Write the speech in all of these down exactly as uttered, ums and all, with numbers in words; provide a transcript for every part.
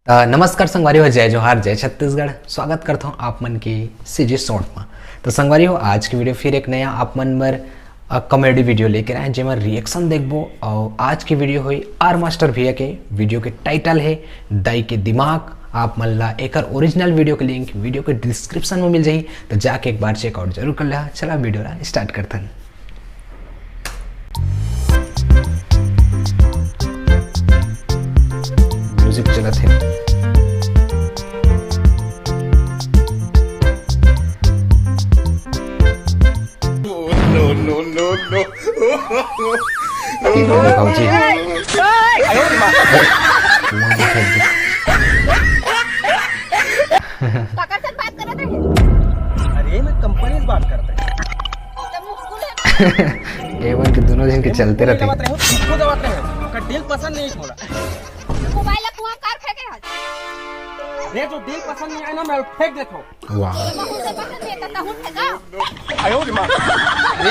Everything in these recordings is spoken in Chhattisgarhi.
त नमस्कार संगवारी हो, जय जोहार, जय छत्तीसगढ़। स्वागत करता हूँ आप मन के सीजी शॉर्ट में। तो संगवारी हो, आज की वीडियो फिर एक नया आप मन बर कॉमेडी वीडियो लेके आए, जेमा रिएक्शन देखबो। और आज की वीडियो होई आर मास्टर भैया के। वीडियो के टाइटल है दाई के दिमाग। आप मन ला एकर ओरिजिनल वीडियो के लिंक वीडियो के डिस्क्रिप्शन में मिल जाही, तो जाके एक बार चेकआउट जरूर कर लेहा। चला वीडियो ला स्टार्ट करथन। म्यूजिक चलत है। No, no, no, no। भौजी। काकर से बात करत रहे? अरे, मैं कंपनी से बात करत रहे। ए मन के दोनों जन के चलते रहते। दबात रहे हो, तुमको दबात रहे हो। आपका डील पसंद नहीं थोड़ा। मोबाइल ला कुआं कार फेंके हस। अरे, जो डील पसंद नहीं आए ना, मैं फेंक देता हूँ। वाह। ये बहुत से पसंद नहीं है, तो तहूँ फेंका। अरे,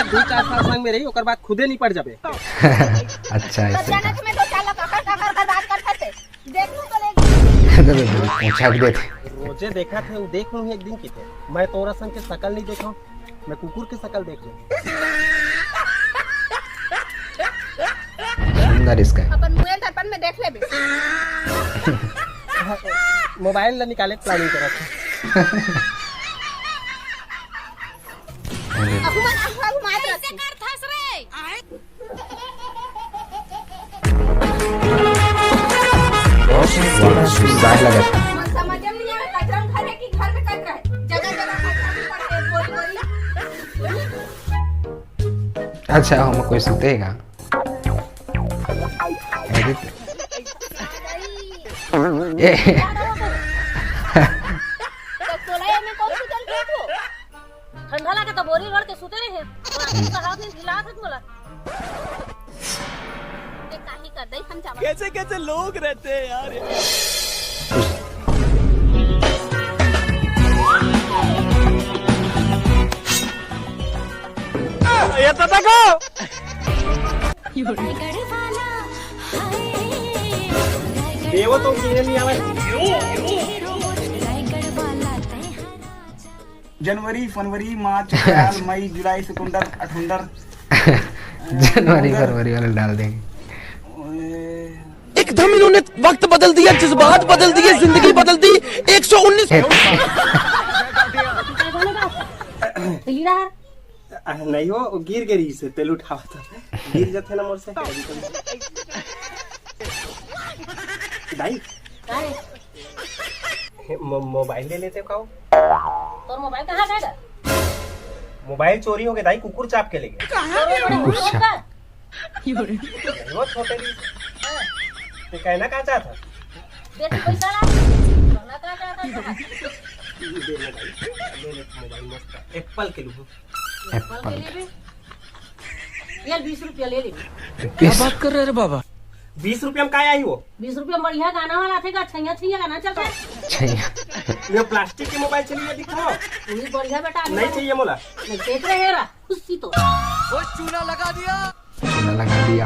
दो चार साल संग में रही, ओकर बाद खुदे निपट जाबे। अच्छा, तो ऐसे जाना का। तुम्हें दो चार लाख अकड़ का घर बर्बाद कर सकते। देख लूं तो ले। दे, दे, दे, पहुंचा भी देते। रोजे देखा थे, वो देख लूं एक दिन किथे। मैं तोरा संग के शकल नहीं देखा हूं, मैं कुकुर के शकल देख लूं। सुंदर इसका। अपन मुएल दर्पण में देख लेबे। मोबाइल ला निकाले के प्लानिंग करत है। अरे। अहू मन अहू अहू मार रखे। जाए लगा था। मन समझ में नहीं आवे, कचरा उठा रहे कि घर में कचरा है। जगह जगह कचरा भी पड़े है, बोरी बोरी। अच्छा, हम कोई सुतेगा? अरे तो ए। तो तोला ये में कौन सुतल के तू? ठंडा लागे तो बोरी ओढ़ के सुते रहे। और तू तो हाथ में ढिला हाथ मोला। ये काहे कर दई हम चावल। कैसे कैसे लोग रहते हैं यार। ये तो देखो। देवो तो गिरे नहीं आवे। जनवरी, फरवरी, मार्च, अप्रैल, मई, जुलाई, सितंबर, अठुंदर। जनवरी, फरवरी वाले डाल देंगे। एकदम इन्होंने वक्त बदल दिया, जज्बात बदल दिए, जिंदगी बदल दी। एक सौ उन्नीस। लीला। आ, नहीं हो, वो गिर गई से तेल उठावा तो गिर जाते ना मोर से। दाई। काहे? मो-, मोबाइल ले लेते का हो? तोर मोबाइल कहाँ जाएगा? मोबाइल चोरी हो गया दाई, कुकुर चाप के ले गया। कुकुर चाप। नहीं हो, छोटे भी। ते कहना का चाहता? दे तू पैसा ला। कहना का चाहता? दे ले भाई, ले ले मोबाइल मस्त। एप्पल के लूँ। एप्पल के लेबे। ये बीस रुपया ले ले। क्या बात कर रहे रे बाबा? बीस रुपया में का आई वो? बीस रुपया में बढ़िया गाना वाला थे का, छैया छैया गाना चलता है। छैया। ये प्लास्टिक के मोबाइल चलिए दिखाओ। वही बढ़िया बेटा। नहीं चाहिए मोला। नहीं देख रहे हैं रा, खुशी तो। वो चूना लगा दिया। चूना लगा दिया।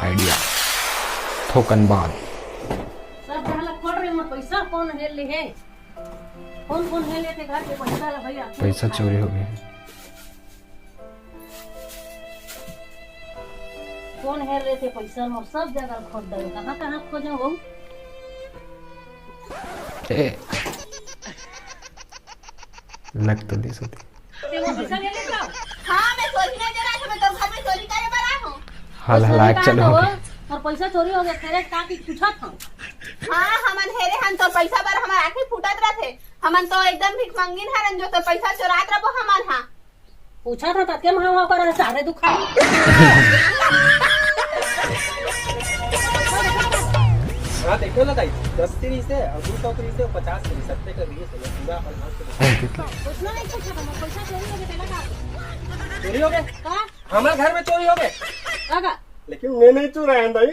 आइडिया। थोकन बांध। सब जहाँ ला खोल रहे हैं, पैसा कौन हेर ले है? कौन कौन हेर लेते घर के पैसा ला भैया? पैसा चोरी हो गया। कौन हेर लेते पैसा? मोर सब जगह खोज दे, कहाँ कहाँ खोजो हो? ए। लग तो दिस होती। ते वो पैसा ले लेता? हाँ, मैं चोरी नहीं जरा था, मैं तो घर में चोरी करे बर आया हूँ। हल हला के चलो। और पैसा चोरी हो गया, तेरे का की पूछा था? हाँ, हमन हेरे हन तो पैसा बर हमार आँखें फूटत रहते। हमन तो एकदम भिखमंगिन हरन जो तो पैसा चोरात रहो हमन। हाँ, पूछा था तब के महावा पर सारे दुखा। हाँ, देखो ना दाई, दस सीरीज है और दो सौ सीरीज है, पचास सीरीज, सत्ते का बीस है, पूरा अपन हाथ से देखो। उतना नहीं पूछा था, मैं पैसा चोरी हो गया, तेरा का? चोरी हो गए? का? हमारे घर में चोरी हो गए। का का? लेकिन मैं नहीं चुराया दाई।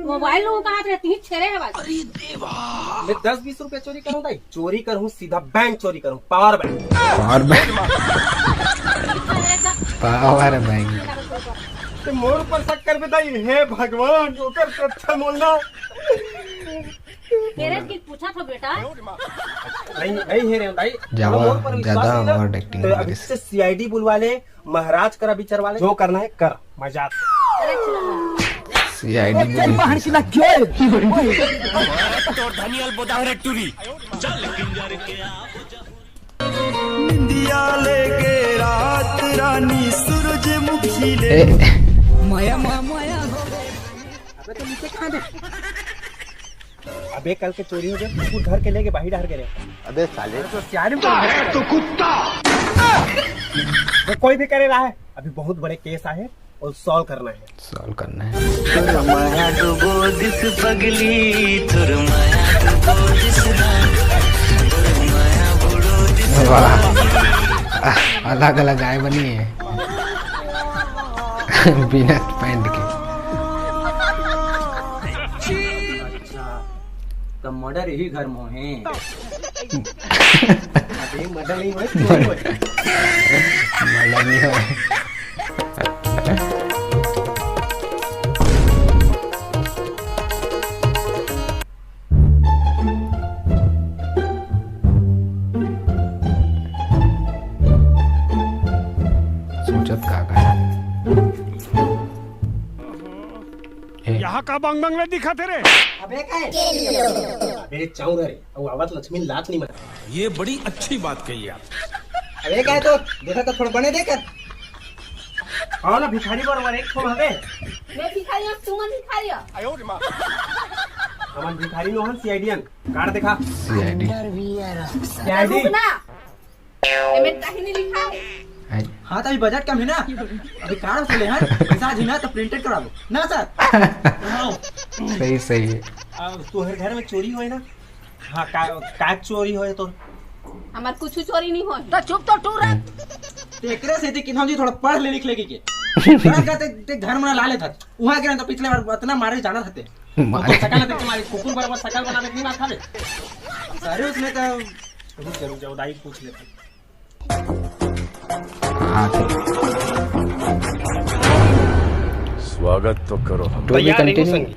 मोबाइल लोगों का हाथ रहती ही छेरे है बस। मैं दस बीस रुपया चोरी करूँ दाई? चोरी करूँ, सीधा बैंक चोरी करूँ, power bank. Power bank. Power bank. मोर ऊपर शक कर बेटा, हे भगवान, ओकर से अच्छा मोर ना। तेरे की पूछा था बेटा। नहीं, नहीं हे रे भाई। ज्यादा, मोर ऊपर विश्वास ज्यादा नहीं ना। Over acting तो कर अभी रही से सीआईडी बुलवा ले, महाराज करा विचारवा ले, जो करना है कर। मजाक। सीआईडी चल बाहर की ना क्यों? तोर धनियल बोदा रे टूरी। निंदिया लेके रात रानी सूरजमुखी ले। ए। माया, माया, माया। अबे तो नीचे कहाँ दे? अबे कल के चोरी हो गए, कुकुर घर के लेके बाहर डाल के रहे। अबे साले। तो क्या रे? तो कुत्ता। वो कोई भी करे रहा है, अभी बहुत बड़े केस आए हैं और सॉल्व करना है। सॉल्व करना है। तोर माया डुबो दिस पगली, तोर माया डुबो दिस राम, तोर माया बुड़ो दिस वाह। अलग अलग आए बनी है। बिना पैंट के। अच्छा, तो मर्डर यही घर में है। अबे मर्डर नहीं हुआ, चोरी हुआ। मर्डर नहीं हुआ। सोचत का का? ए। यहाँ का बंग बंग दिखा तेरे? अबे काय? अबे चाउर रे, अउ आवत लक्ष्मी लात नहीं मार। ये बड़ी अच्छी बात कही आप। अबे काय तो देखा तो थोड़ा बने देकर। आओ ना भिखारी बरोबर एक ठो हवे। मैं भिखारी हूँ, तुमन भिखारी हो। हमन भिखारी नो हन, सीआईडी हन। कार्ड देखा। सीआईडी। सीआईडी। रुक ना। एमे कहीं नहीं लिखा है। आई। हाँ, तो अभी बजट कम है ना, अभी कार्ड से ले हन, पैसा जी ना तो प्रिंटेड करा दो ना सर। सही, सही है। अब तोहर घर में चोरी होए ना? हाँ, का, का चोरी होए तो? हमार कुछ चोरी नहीं होए। तो चुप तो तू रह। हम्म। तेकरे से ते किन्हों जी थोड़ा पढ़ ले लिख लेके के। थोड़ा का ते, ते घर में ला लेता। वहाँ के ना तो पिछले बार इतना मारे जाना था ते। मारे। तो सकल देख के मारे, कुकुर बराबर सकल बना के नहीं मार खा ले। सारे उसने तो रुक जा, रुक जा, दाई पूछ लेते। हाँ, ठीक। स्वागत तो करो हम। To be continue।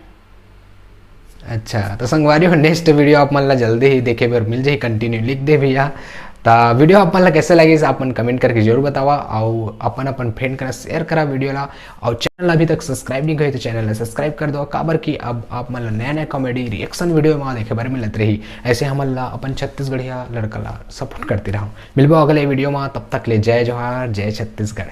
अच्छा, तो संगवारी हो, नेक्स्ट वीडियो आप मन ला जल्दी ही देखे बर मिल जाही, कंटिन्यू लिख दे भैया। त वीडियो आप मन ला कैसे लगिस, आप मन कमेंट करके जरूर बतावा, अउ अपन अपन फ्रेंड करा शेयर करा वीडियो ला, अउ चैनल अभी तक सब्सक्राइब नहीं करे तो चैनल ला सब्सक्राइब कर दो, काबर कि अब आप मन ला नया नया कॉमेडी रिएक्शन वीडियो में देखे बर मिलत रही। ऐसे हमन ला अपन छत्तीसगढ़िया लड़का ला सपोर्ट करते रहो। मिलबो अगले वीडियो में, तब तक ले जय जोहार, जय छत्तीसगढ़।